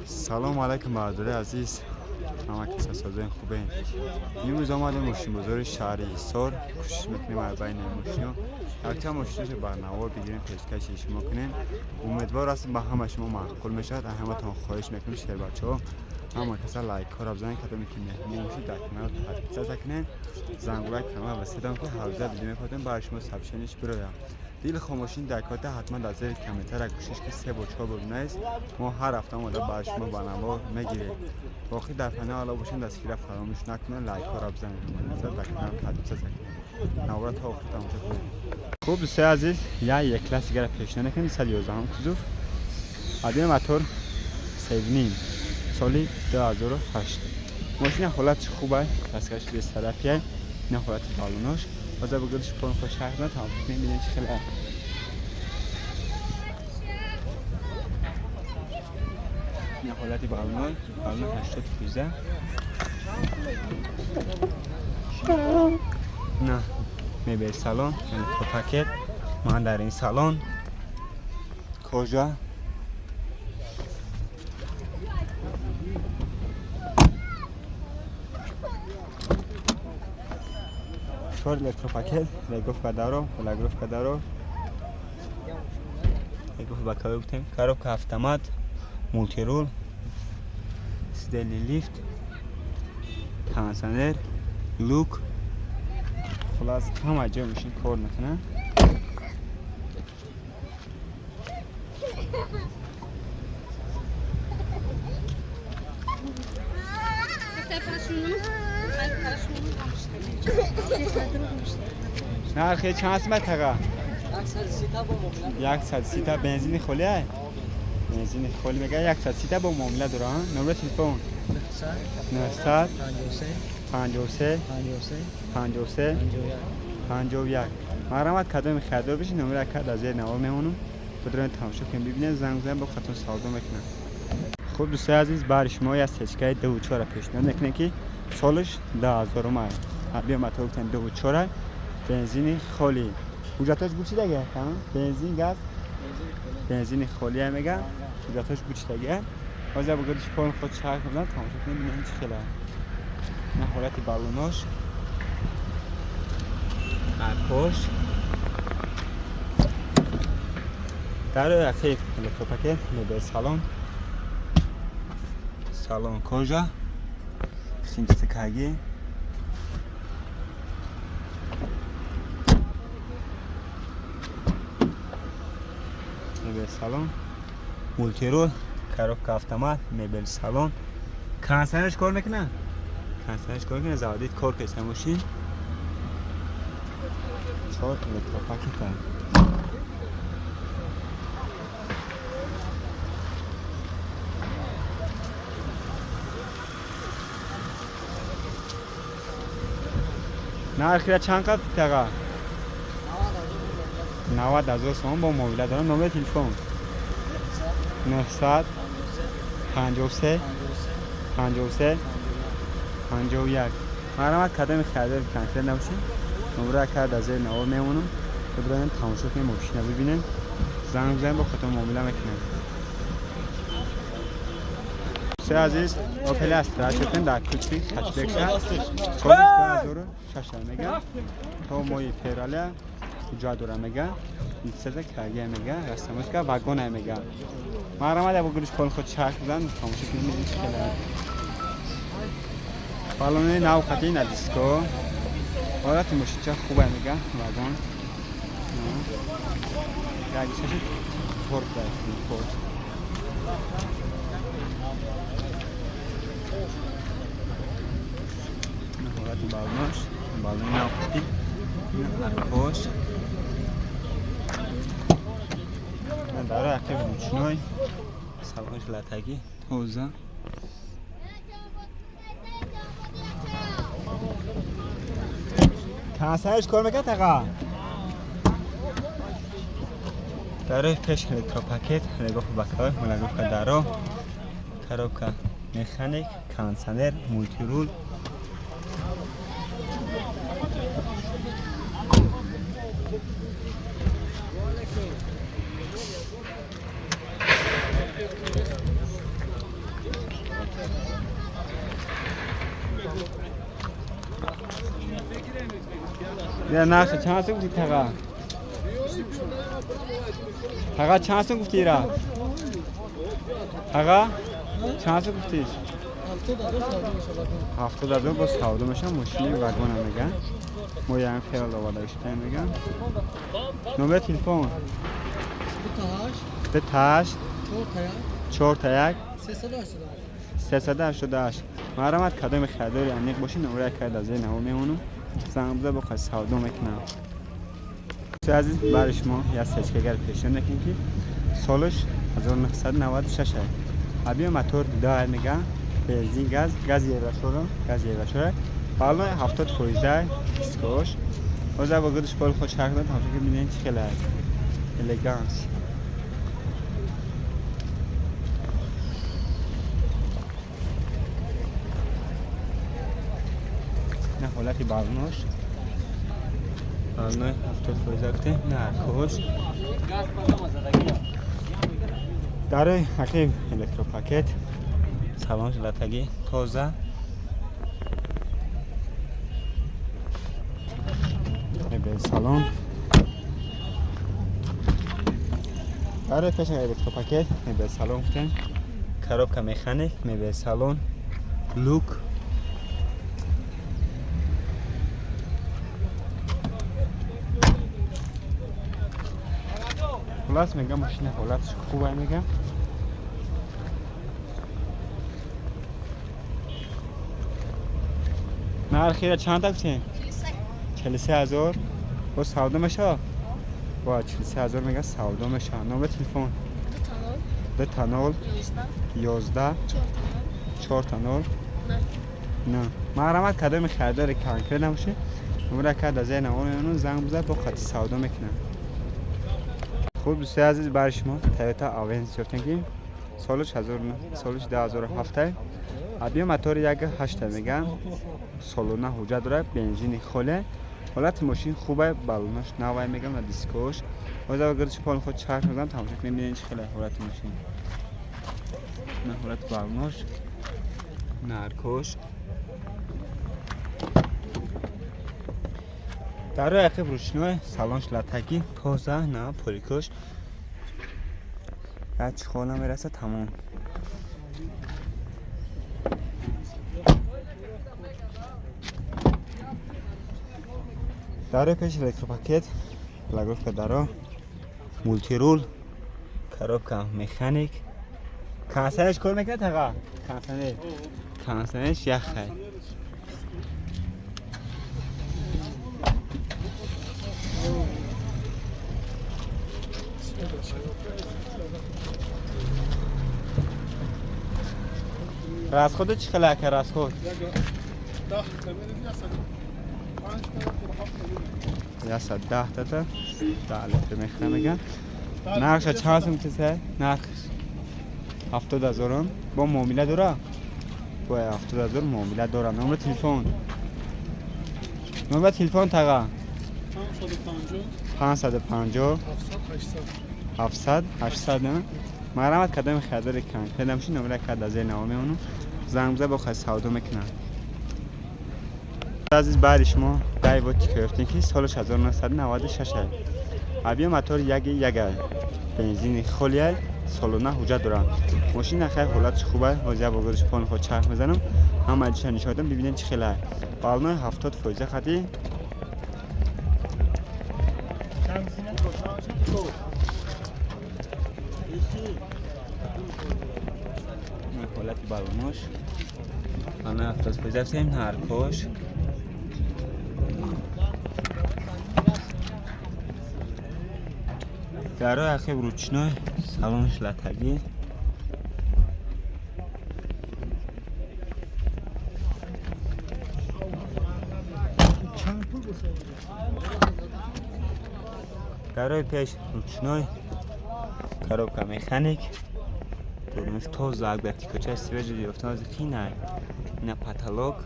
Салому алайкум, бародари азиз, ҳама каса созои хубен. Имрӯз омадем мошинбозори шаҳри Ҳисор. Кӯшиш мекунем аз байни мошино якчанд мошиношо бар навор бигирем, пешкаши шумо кунем. Умедвор ҳастем, ба ҳама шумо маъқул мешавад. Аз ҳаматон хоҳиш мекунем, шербачаҳо, ҳама каса лайкҳоро бизанед, кадоме ки меҳмон бошед, дар канал подписаться кунед, зангулаи канал васидам, ки ҳаррӯза видео мепартем, барои шумо сообщение ш бирояд. Дилхоҳ мошин дар карта ҳатман дар зери комментария кӯшиш ки се бор, чор бор навис. Мо ҳар ҳафта омода барои шумо ба навор мегирем. Боқӣ дар паноҳи Алло бошед, дастгирира фаромӯш накунед, лайкҳоро бизанед, дар канал подписаться кунед, навора то охир тамошо кунед. Хуб, дӯстои азиз, як Е-класс дигара пешниҳод мекунем, 111 кузов, объём мотор 3,5, соли 2008. Мошина ҳолатиш хубай, краска ш бестарафияй, ина ҳолати балонош. Ҳозир бигӯдиш пон худ шарҳ на тамошо кунем, бинем чӣ хеле. Ина ҳолати балоной, балон 80%. На мебел, салон электропакет, ман дар ин салон кожа. Чор электропакет, регулировка даро, регулировка даро, регулировка боковой гуфтем, коробка автомат, мультируль, сиденье лифт, кондиционер, люк. Хулас, ҳама ҷой мошин кор мекунад. Нархи чанд аст, матаға? 130-та. Бензини холи ай? Бензини холи мега, 130-та бо муомила дора. Номери телефон 953 53 51. Марҳамат, кадоми харидор бишед, номери акар дар зери навор мемонам, бидроен тамошо кунем, бибинед, занг занг, бо хатон савдо мекунам. Хуб, дӯстои азиз, баҳри шумо як сечкаи дуву чора пешниҳод мекунем, ки солаш 2000-ум ай, объём мотор гуфтем дуву чора, бензини холӣ. Ҳуҷҷатош гучидага? Бензин, газ, бензини холия мега, ҳуҷҷатош гучидага. Ҳозир бигӯдиш пон худ шарҳ мекунам, тамошо кунем, бинем чӣ хела. На ҳолати балонош, аркош, дар ахир электропакет, мебел, салон, салон кожа, химчисткагӣ. Мебел, салон, мультируль, коробка автомат, мебел, салон, кондиционерш кор мекунад, кондиционерш кор мекунад, заводить кор кеса. Мошин чор электропакета. Нархира чанд қад, таға? 90 000 сомон бо муомила дорам. Номери телефон 953 53 51. Марҳамат, кадоми харидори конкрет набошед, номера кар дар зери навор мемонам, бидроем тамошо кунем, мошина бибинем, занг бизанем, бо худтон муомила мекунем. Дӯстои азиз, Опел Астра шудем дар кузови хэтчбек ша, соли 2006 мега, то моҳи февраля ҳуҷҷат дора мега, лицензия каргия мега, растаможка вагона мега. Марҳамат, як гулиш пол худ чарх бизан, тамошо кунем, чӣ хеле. Балони нав хати на диско. Ҳолати мошинча хубе мега, вагон. Як чаши торт, торт. Ҳолати балонош, балони нав хати, аркош. Дар ақиб ручной, салонш латагӣ, тоза. Кондиционерш кор мекунад, таға? Дарои пеш электропакет, регулировка боковой, регулировка даро, коробка механик, кондиционер, мультируль. Я наша чанд сум гуфти таға? Таға чанд сум гуфти ира? Таға чанд сум гуфтиш? 70,000 боз савдо мешавад. Мошини вагона меган. Мо ям ферал оварда шуда меган. Номер телефон 28 41 388. Марҳамат, кадоми харидори аниқ бошед, номера кард аз зери наво мемонам. Занг биза, бо қад савдо мекунам. Азиз, бари шумо як сечкагар пешниҳод мекунем, ки солаш 1996 аст. Объём мотор дай меган, бензин, газ, газ еврошора, газ еврошора. Балои 70% дискош. Ҳозир бо гудш пол худ шарх дод, тамошо ки бинед чӣ хеле аст. Элеганс. На ҳолати балонош. Балонои 70% гуфтем, наркош. Дарои ҳақиб электропакет, салон латагӣ тоза. Мебел салон. Дарои пеш электропакет, мебел салон гуфтем. Коробка механик, мебел салон, люк. Хулас мегам, машина ҳолаташ хуб мегам. Нархира чанд гуфтем? 43,000. Бо савдо мешавад? Бо 43,000 мега савдо мешавад. Номер телефон 2 0 11 4 0 9. Марҳамат, кадоми харидори конкрет набошед, номера кард аз зери наво мемонам, занг бизад, бо қати савдо мекунам. Хуб, дӯстои азиз, бари шумо Toyota Avensis ёфтем, ки солаш 2007. Объём мотори 1.8 меган, солона ҳуҷҷат дорад, бензини холе. Ҳолати мошин хубе, балонаш навай меган ва дискош. Ҳозир гирдиш пол худ чарх мезанам, тамошо кунем, бинед чӣ хеле ҳолати мошин. На ҳолати балонош, наркош. Дарои ақиб ручной, салонш латагӣ, тоза, на поликош. Як чиқор намераса, тамом. Дарои пеш электропакет, регулировка даро, мультирул, коробка механик. Кондиционерш кор мекунад таға? Кондиционер. Кондиционерш яхай. Расходу чӣ хеле ака расход? 110 тата 10 литр мехӯра меган. Нархша чанд сум киса? Нархш 70,000. Бо муомила дора? Бо 70,000 муомила дора. Номер телефон. Номер телефон таға? 550 700 800. Марҳамат, кадоми харидори конкрет набошед, номера кард аз зери наво мемонам. Занг биза, бо хай савдо мекунам. Азиз, баъди шумо Дайво Тико ёфтем, ки солаш 1996 аст. Объём мотор 1.1, бензини холия, солона ҳуҷҷат дорад. Мошина хай ҳолаташ хуб аст. Ҳозир як бор гирдиш пол худ чарх мезанам, ҳама ҷиша нишон додам, бибинед чӣ хеле аст. Балонои 70% хати. Ҳолати балонош. Балонои 70% гуфтем, наркош. Дарои ақиб ручной, салонш латагӣ. Дарои пеш ручной, коробка механик. Дурмиш тоза, агар тикоча свежий ёфтан аз қинай. Ина потолок.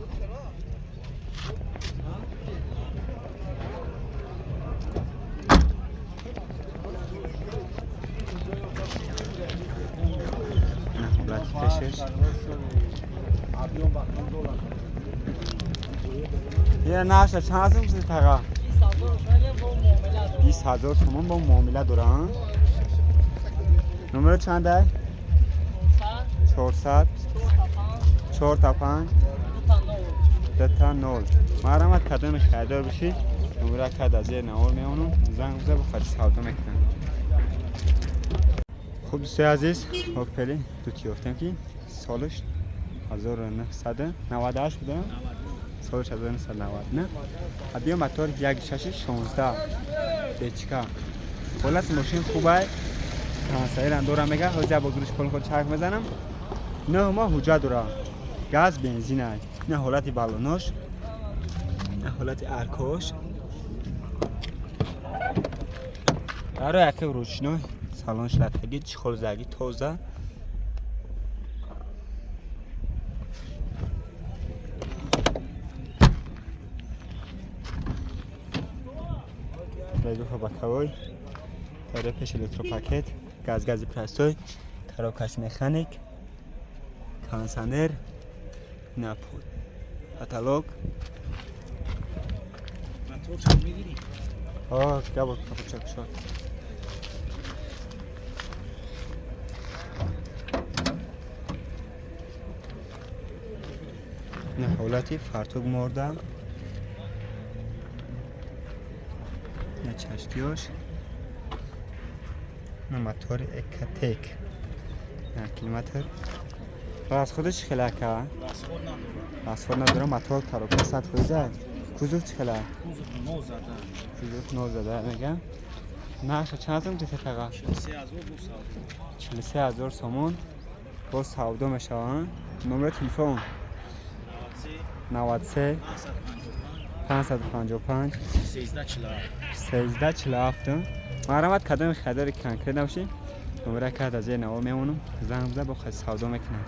Ина ҳолати пешаш. Я наша чанд сум шуд таға? 20,000 сомон бо муомила дора. Номеро чанда? 400 4 تا 5 2 تا 0. Марҳамат, кадоми харидор бишӣ, номера кад аз зери навор меонум, занг биза, бо хати савдо мекунам. Хуб, дӯстои азиз, Опели дути ёфтем, ки солаш 1998 буда, солаш 1999, объём мотор 1,6 16 дечка. Ҳолати мошин хубай, кондитсионерам дора, мега. Ҳозир бо гурӯш пол худ чарх мезанам. 9 моҳ ҳуҷҷат дора, газ, бензинай. На ҳолати баллонош, на ҳолати аркош. Даро яке ручной, салон шлатаги, чехол заги, тоза. Регуфа боковой, таре пеш электропакет, газ, гази простой, коробкаш механик, кондитсионер, на потолок. Моторчик мегирӣ? О, габо капучак шод. На ҳолати фартук морда, на чашкиёш, на мотори Экотек, на климатор. Расходаш чӣ хела, ака? Расход надорад. Расход надора, мотор, коробка 100%. Кузов чӣ хела? Кузов нол зада. Кузов нол зада, мегам. Нарха чанд сом тетаға? 43,000 бу савдо. 43,000 сомон боз савдо мешаванд. Номери телефон? 93 93 555 555 1347. 1347. Марҳамат, кадоми харидори конкрет набошӣ, номера кард аз зери наво мемонам, занг биза, бо хати савдо мекунам.